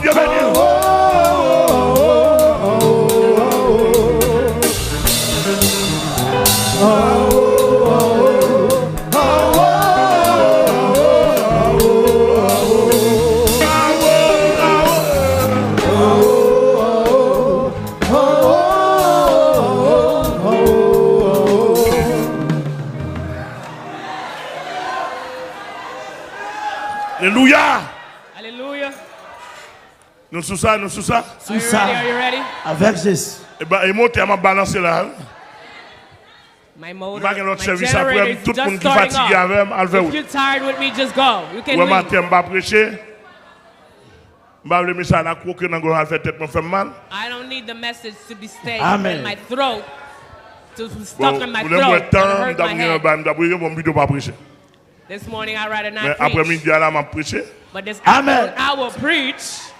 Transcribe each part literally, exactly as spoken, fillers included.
Bondye beni w. Alelouya! Alelouya! Nou sou sa, nou sou sa? Sou sa. Are you ready? Avèk Jezi. E ba, e motè a m ap balanse la. My motor, m pa gen lòt sèvis apre m. Tout moun ki fatige avè m, al fè wout. If you're tired with me, just go. You can leave. Wè maten m pa preche. M pa vle mesaj la kwoke nan gòj al fè tèt mwen fè m mal. I don't need the message to be stayed in my throat, to be stuck in my throat, and hurt my head. Bon, pou lè m wè tan, m t ap gen yon bay, m t ap preche, bon, m pito pa preche. This morning I rather not preach. Men aprèmidi a la, m ap preche. But this afternoon I will preach.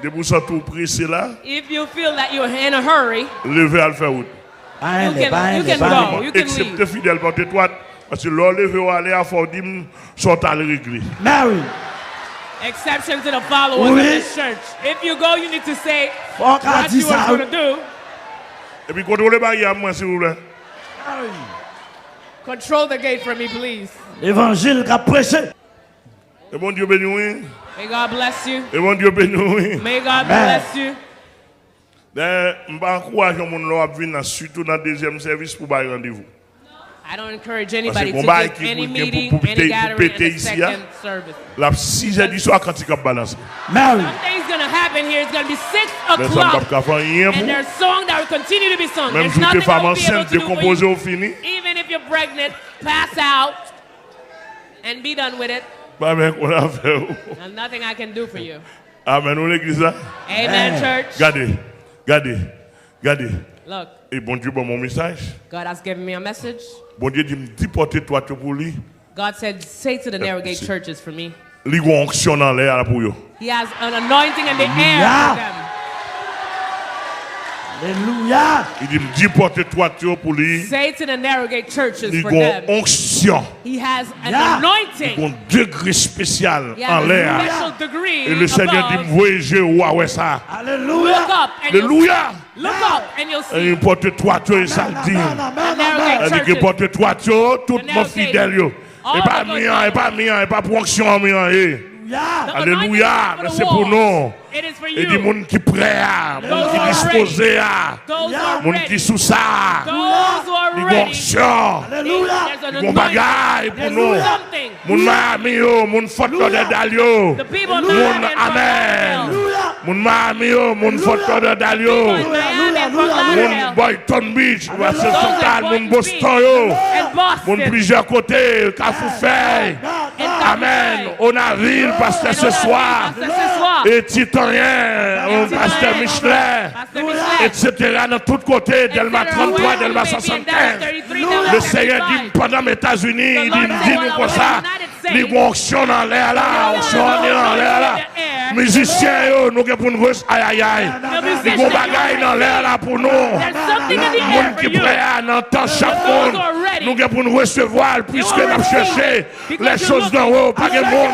Depi w santi w prese la, if you feel that you're in a hurry, leve al fè wout. You can, you can go, you can leave. Eksepte fidèl pòt etwat, paske lè w leve w ale a, fò w di m sa w t al regle. Exception to the followers of this church. If you go, you need to say what you were gonna do. Epi kontwole baryè a mwen, silvouplè. Control the gate for me, please. Levanjil k ap preche. E Bondye beni w, wi. May God bless you. E Bondye beni w, wi. May God bless you. Dayè, m pa ankouraje yon moun lè w ap vin nan, sitou nan dezyèm sèvis, pou bay randevou. I don't encourage anybody to give any meeting, any gathering in the second service. Paske gon bagay ki pou, ki pou, pou pete, pou pete isi a. L ap sizè di swa, kantik ap balanse. Something's gonna happen here. It's gonna be six o'clock, and there's song that will continue to be sung. There's nothing I'll be able to do for you. Menm si w te fanm ansent, dekonpoze w fini. Even if you're pregnant, pass out and be done with it. Pa gen anyen m konn fè w. And nothing I can do for you. Amèn, ou legliz la? Amen, church. Gade, gade, gade. Look. E Bondye ban m yon mesaj. God has given me a message. Bondye di m di pòt etwat yo pou li. God said, "Say to the narrow gate churches for me." Li gen onksyon nan lè a pou yo. He has an anointing in the air for them. Alelouya. Li di m di pòt etwat yo pou li. Say to the narrow gate churches for them. Li gen onksyon. He has an anointing. Li gen degre espesyal anlè a. He has a special degree above. E Lesenyè di m voye je w a wè sa. Alelouya. Look up and you'll see. Alelouya. Look up and you'll see. E pòt etwat yo, e sa l di m. Amèn, amèn, amèn, amèn. Li di pòt etwat yo, tout moun fidèl yo. E pa mi an, e pa mi an, e pa pou onksyon an mi an ye. Alelouya. Men se pou nou. E di moun ki prè a, moun ki dispoze a, moun ki sou sa a. Li gen onksyon. Li gen bagay pou nou. Moun Miami yo, moun Fort Lauderdale yo, moun, amèn. Moun Miami yo, moun Fort Lauderdale yo, moun Boynton Beach, Washington, moun Boston yo, moun plizyè kote, Kafou Fèy, amèn, Onavil, pastè Seswa, e Titanyen, pastè Michelin, etsetera, nan tout kote, Dèlma tranntwa, Dèlma swasannkenz. Lesenyè di m, pandan m Etazini, li di m di nou konsa, li gen onksyon nan lè a la, onksyon an li nan lè a la. Mizisyen yo, nou gen pou n res-, ayayay. Li gen yon bagay nan lè a la pou nou. Moun ki prè a, nan tan chak moun, nou gen pou n resevwa l, piske n ap chèche les choses d'en haut. Pa gen moun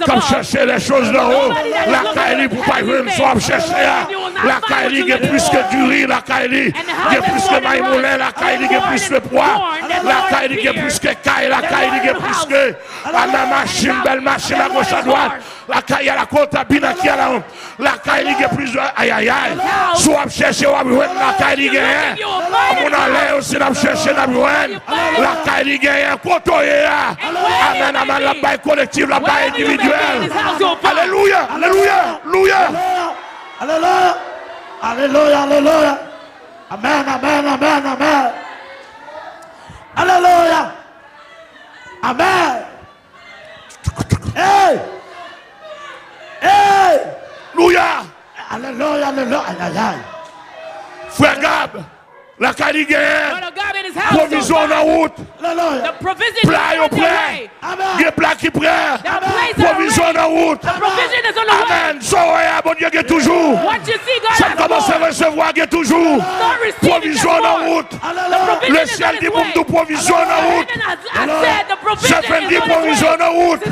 k ap chèche les choses d'en haut lakay li pou pa jwenn sa w ap chèche a. Lakay li gen plis ke diri, lakay li gen plis ke mayi moulen, lakay li gen plis ke pwa, lakay li gen plis ke kay, lakay li gen plis ke, amèn, machin, bèl machin agoch adwat, lakay a la kota, binaki a la, lakay li gen plis, ayayay. Si w ap chèche, w ap jwenn, lakay li genyen. Moun anlè yo, si n ap chèche, n ap jwenn. Lakay li genyen, kote w ye a. Amèn, amèn, l ap bay kolektif, l ap bay endividyèl. Alelouya, alelouya, alelouya. Alelouya, alelouya, alelouya. Amèn, amèn, amèn, amèn. Alelouya. Amèn. Hey! Hey! Alelouya! Alelouya, alelouya, ayayay. Frè Gab, lakay li genyen. Pwovizyon nan wout. Pla yo prè. Gen pla ki prè. Pwovizyon nan wout. Amèn. Sa w wè a, Bondye gen toujou. Sa m kòmanse Resevwa gen toujou. Pwovizyon nan wout. Lesyèl di pou m di w pwovizyon nan wout. Zèfèn di pwovizyon nan wout.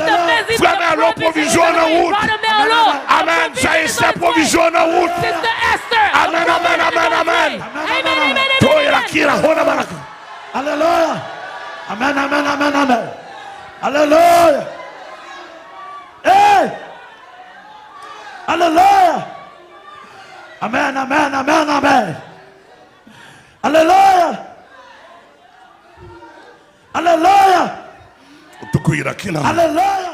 Frè Mèlo, pwovizyon nan wout. Amèn. Sè Esther, pwovizyon nan wout. Amèn, amèn, amèn, amèn. Toye la ki la hona manaka. Alelouya. Amèn, amèn, amèn, amèn. Alelouya. Hey! Alelouya. Amèn, amèn, amèn, amèn. Alelouya. Alelouya. Alelouya.